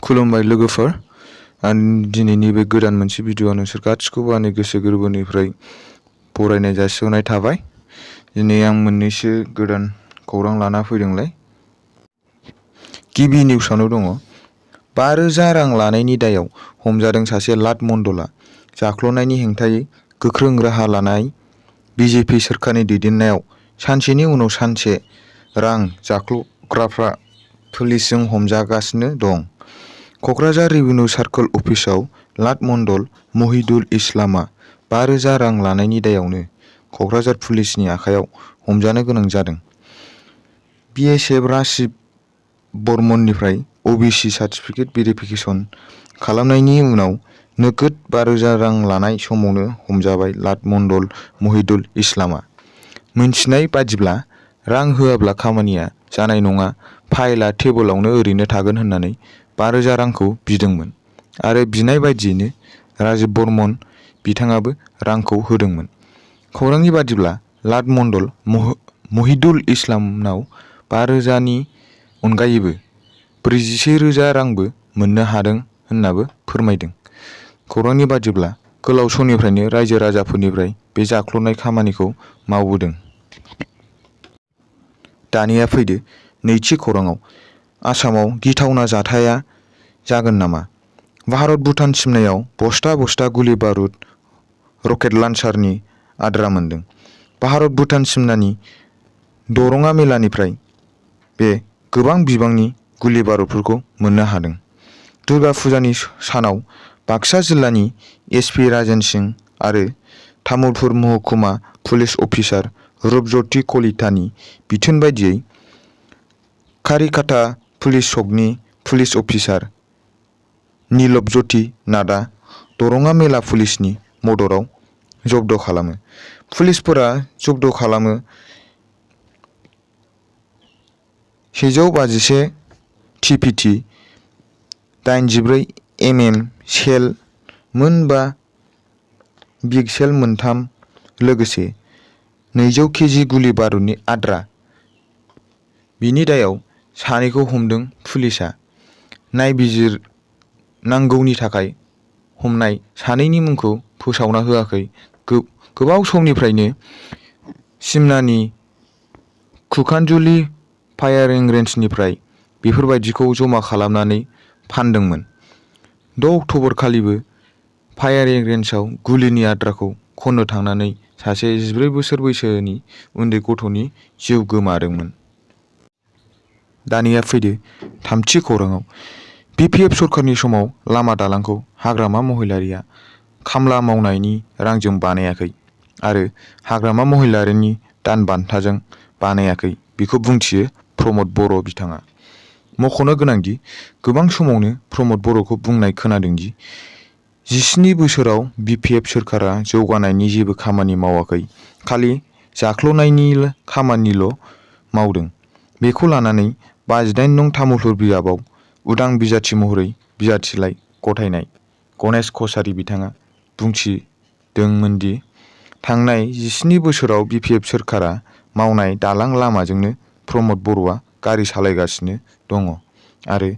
खुलुमबाय लोगोफोर। आं दिनैनि बे गोदान मोनसे भिडिअ'आव नोंसोर गासिखौबो आंनि गोसो गोरबोनिफ्राय बरायनाय जासिहरनाय थाबाय। दिनै आं मोननैसो गोदान खौरां लाना फैदोंलाय। गिबि निउसावनो दङ, 5,000 रां लानायनि दायाव हमजादों सासे लाट मण्डलआ। जाख्ल'नायनि हेंथायै गोख्रों राहा लानाय बिजेपि सोरखारनि दैदेननायाव सानसेनि उनाव सानसे रां जाख्ल'ग्राफ्रा पुलिसजों हमजागासिनो दं। क'क्राझार रेभिनिउ सार्कल अफिसाव लाट मण्डल महिदुल इस्लामआ 5,000 रां लानायनि दायावनो क'क्राझार पुलिसनि आखायाव हमजानो गोनां जादों। बिएसएफ राशिद बर्मननिफ्राय अबिसि सार्टिफिकेट भेरिफिकेसन खालामनायनि उनाव नोगोद 5,000 रां लानाय समावनो हमजाबाय लाट मण्डल महिदुल इस्लामआ। मिन्थिनाय बादिब्ला रां होआब्ला खामानिया जानाय नङा, फाइलआ टेबोलावनो ओरैनो थागोन होननानै 5,000 रांखौ बिदोंमोन आरो बिनाय बादियैनो राजिब बर्मन बिथाङाबो रांखौ होदोंमोन। खौरांनि बादिब्ला लाट मण्डल महिदुल इस्लामनाव 5,000 नि अनगायैबो 41,000 रांबो मोननो हादों होननाबो फोरमायदों। खौरांनि बादिब्ला गोलाव समनिफ्रायनो रायजो राजाफोरनिफ्राय बे जाख्ल'नाय खामानिखौ मावबोदों। दानिया फैदो नैथि खौराङाव। आसामाव गिथावना जाथाया जागोन नामा? भारत भुटान सिमनायाव बस्ता बस्ता गुलि बारुद रकेट लन्चारनि आद्रा मोनदों। भारत भुटान सिमनानि दरंगा मेलानिफ्राय बे गोबां बिबांनि गुलि बारुदफोरखौ मोननो हादों। दुर्गा फुजानि सानाव बाक्सा जिल्लानि एसपि राजेन सिं आरो तामुलपुर महकुमा पुलिस अफिसार रुपज्यति कलितानि बिथोन बादियै कारिकाटा पुलिस चकनि पुलिस अफिसार नीलबज्यति नाथआ दरंगा मेला पुलिसनि मददाव जब्द खालामो। पुलिसफोरा जब्द खालामो 151 टिपिटि, 84 mm सेल मोन 5 बिग सेल मोनथाम लोगोसे 200 केजि गुलि बारुदनि आद्रा। बिनि दायाव सानैखौ हमदों पुलिसआ। नायबिजिरनांगौनि थाखाय हमनाय सानैनि मुंखौ फोसावना होआखै। गोबाव समनिफ्रायनो सिमनानि कुकानजुलि फायारिं रेन्जनिफ्राय बेफोरबायदिखौ जमा खालामनानै फानदोंमोन। 6 अक्ट'बर खालिबो फायारिं रेन्जआव गुलिनि आद्राखौ खननो थांनानै सासे 14 बोसोर बैसोनि उन्दै गथ'नि जिउ गोमादोंमोन। दानिया फैदो थामथि खौराङाव। बिपिएफ सरकारनि समाव लामा दालांखौ हाग्रामा महिलारिया खामला मावनायनि रांजों बानायाखै आरो हाग्रामा महिलारिनि दान बान्थाजों बानायाखै बेखौ बुंथियो प्रमद बर' बिथाङा। मख'नो गोनांदि गोबां समावनो प्रमद बर'खौ बुंनाय खोनादोंदि 17 बोसोराव बिपिएफ सोरखारा जौगानायनि जेबो खामानि मावाखै, खालि जाख्ल'नायनि खामानिल' मावदों। बेखौ लानानै 59 नं तामुलपुर बियाबाव उदां बिजाथि महरै बिजाथिलाइ गथायनाय गणेश कछारी बिथाङा बुंथिदोंमोनदि थांनाय 17 बोसोराव बिपिएफ सोरखारा मावनाय दालां लामाजोंनो प्रमद बर'आ गारि सालायगासिनो दङ आरो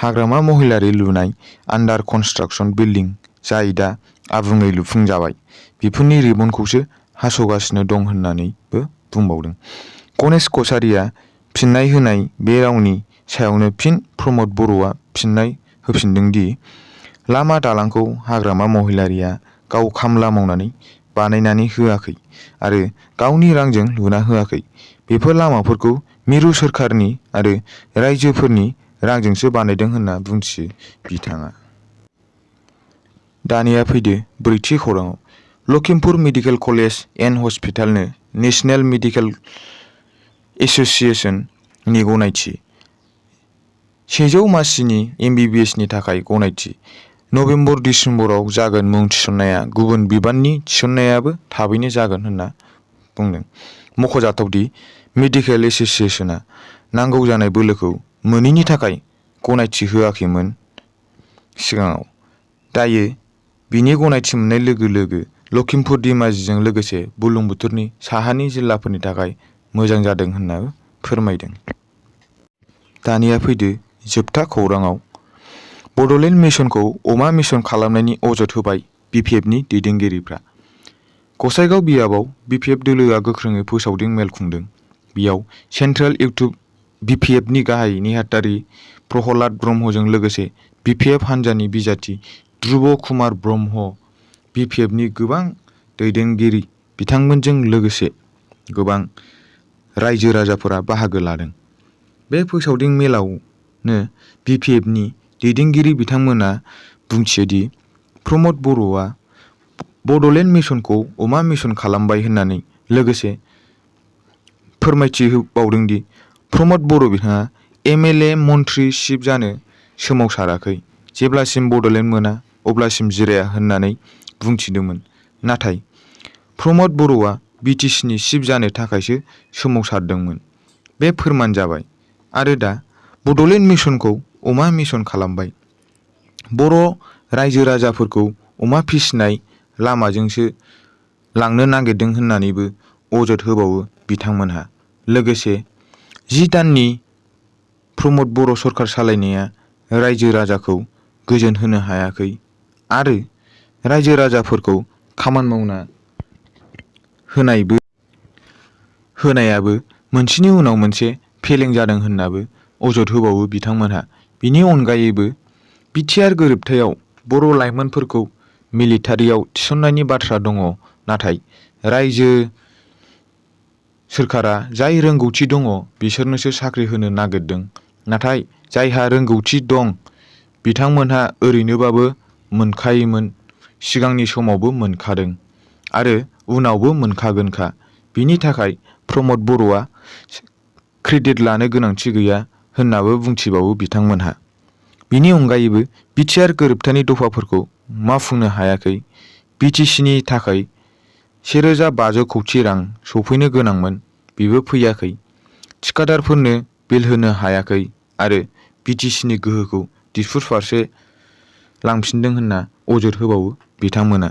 हाग्रामा महिलारि लुनाय आन्डार कनस्ट्राक्सन बिल्डिं जाय दा आबुङै लुफुंजाबाय, बेफोरनि रेबनखौसो हास'गासिनो दं होननानैबो बुंबावदों। गणेश कछारीया फिन्नाय होनाय बे रावनि सायावनो फिन प्रमद बर'आ फिन्नाय होफिनदोंदि लामा दालांखौ हाग्रामा महिलारिया गाव खामला मावनानै बानायनानै होआखै आरो गावनि रांजों लुना होआखै। बेफोर लामाफोरखौ मिरु सोरखारनि आरो रायजोफोरनि रांजोंसो बानायदों होनना बुंथियो बिथाङा। दानिया फैदो ब्रैथि खौराङाव। लखिमपुर मेडिकेल कलेज एन्ड हस्पिटालनो नेशनेल मेडिकेल एस'सिएशननि गनायथि। 100 मासिनि एमबिबिएसनि थाखाय गनायथि। नबेम्बर-डिसेम्बराव जागोन मुं थिसननाया, गुबुन बिबाननि थिसननायाबो थाबैनो जागोन होनना बुंदों। मख'जाथावदि मेडिकेल एस'सिएशना नांगौ जानाय बोलोखौ मोनैनि थाखाय गनायथि होआखैमोन सिगाङाव। दायो बिनि गनायथि मोननाय लोगो लोगो लखिमपुर धेमाजिजों लोगोसे बुरलुंबुथुरनि साहानि जिल्लाफोरनि थाखाय मोजां जादों होनना फोरमायदों। दानिया फैदो जोबथा खौराङाव। बड'लेण्ड मिशनखौ अमा मिशन खालामनायनि अजद होबाय BPFनि दैदेनगिरिफ्रा। गसाइगाव बियाबाव BPF दोलोआ गोख्रोङै फोसावदिं मेल खुंदों। बेयाव सेन्ट्रेल इउटुब BPFनि गाहाय नेहाथारि प्रहलाद ब्रह्मजों लोगोसे BPF हान्जानि बिजाथि ध्रुब कुमार ब्रह्म, BPFनि गोबां दैदेनगिरि बिथांमोनजों लोगोसे गोबां रायजो राजाफोरा बाहागो लादों। बे फोसावदिं मेलावनो BPFनि दैदेनगिरि बिथांमोना बुंथियोदि प्रमद बर'आ बड'लेण्ड मिशनखौ अमा मिशन खालामबाय होननानै लोगोसे फोरमायथि होबावदोंदि प्रमद बर' बिथाङा MLA मन्थ्रिशिप जानो सोमावसाराखै, जेब्लासिम बड'लेण्ड मोना अब्लासिम जिराया होननानै बुंथिदोंमोन। नाथाय प्रमद बर'आ BTCनि चिफ जानो थाखायसो सोमावसारदोंमोन। बे फोरमान जाबाय आरो दा बड'लेण्ड मिशनखौ अमा मिशन खालामबाय। बर' रायजो राजाफोरखौ अमा फिसिनाय लामाजोंसो लांनो नागिरदों होननानैबो अजद होबावो बिथांमोनहा। लोगोसे 10 दाननि प्रमद बर' सरखार सालायनाया रायजो राजाखौ गोजोन होनो हायाखै आरो रायजो राजाफोरखौ खामानि मावना होनायाबो मोनसेनि उनाव मोनसे फेलें जादों होननाबो अजद होबावो बिथांमोनहा। बिनि अनगायैबो बिटिआर गोरोबथायाव बर' लाइमोनफोरखौ मिलिटारियाव थिसननायनि बाथ्रा दङ, नाथाय रायजो सोरखारा जाय रोंगौथि दङ बिसोरनोसो साख्रि होनो नागिरदों। नाथाय जायहा रोंगौथि दं बिथांमोनहा ओरैनोबाबो मोनखायोमोन, सिगांनि समावबो मोनखादों आरो उनावबो मोनखागोनखा। बिनि थाखाय प्रमद बर'आ क्रेडिट लानो गोनांथि गैया होननाबो बुंथिबावो बिथांमोनहा। बिनि अनगायैबो बिटिआर गोरोबथानि दफाफोरखौ मावफुंनो हायाखै। BTCनि थाखाय 1500 कौटि रां सफैनो गोनांमोन, बेबो फैयाखै। थिखादारफोरनो बिल होनो हायाखै आरो BTCनि गोहोखौ दिसपुर फारसे लांफिनदों होनना अजद होबावो बिथांमोना।